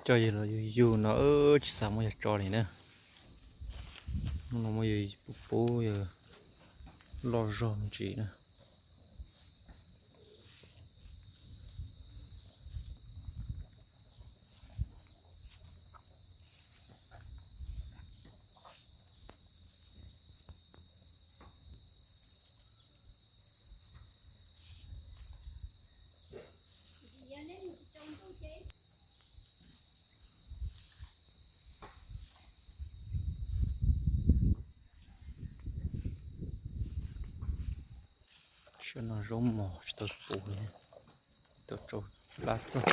Coj yawg los yug yug no tsis xav muab yawg tso li na. Hnub no muab yawg pub pub yawg loj zog me ntsis na. Sab no zaub mos tsis tau puv li, tsis tau tsau plab txog.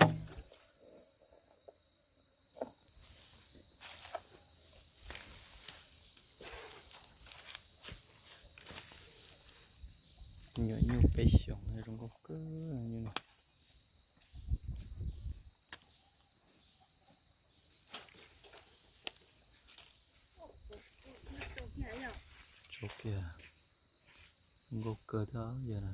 Nyuam nyuj peb xyoos zoo nkauj kawg. Tsau kiag, zoo nkauj kawg thiab yog na.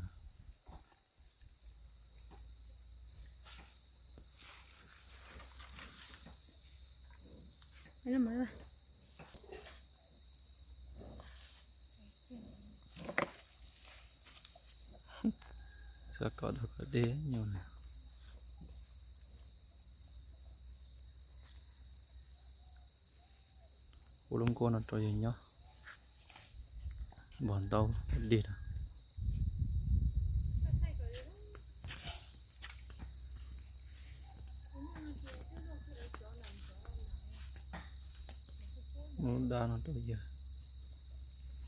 Xav kom dog kom deb nyuj na. Ua lub nkuaj no rau yawg nyob, npog ntaub dig na. Muab lub dab no rau yawg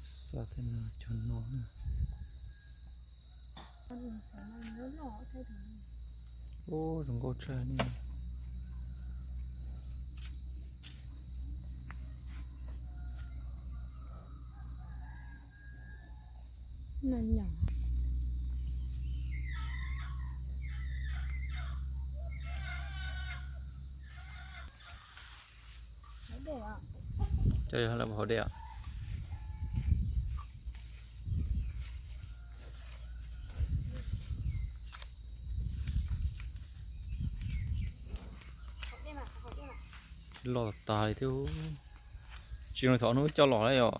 xa tej no cog no na. Ub, zoo nkauj tshaj li. Coj lawv mus haus dej os. Loj tas li thiab. Tsis nco thov hnub coj los lawm yom.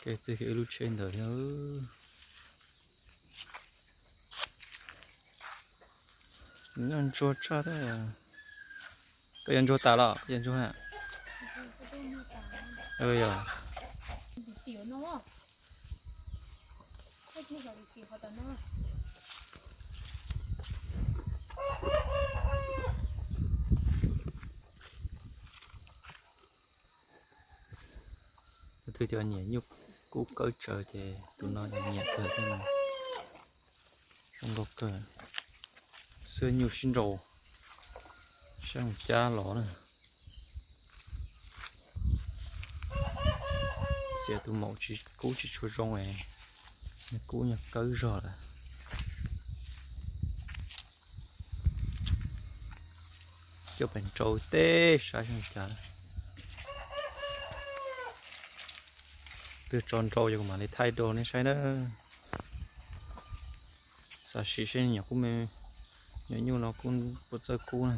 Kev txij kev wb lub tsheb ntawd thiab. Noj ntsuag tshaj thiab. Koj yuav ntsuag tas los koj yuav ntsuag na? Yog. Tus twg cov nyiam nyuj kub kawb tsawv ces tus no nyiam kawg thiab no. Zoo nkauj kawg. Xwb nyuj sib nraus, saib mus cab los na. Txiav tus maum tsis kub tsis tshua zoo es, nws kub nyuag kawb zog lawm. Coj pem nraud teb saib zoo cas. Twg tso nrau ces kuv mam li thaij rau nej saib na. Xav sim seb nyuam kub me, nyuam nyuj no kub puas txawj kub na.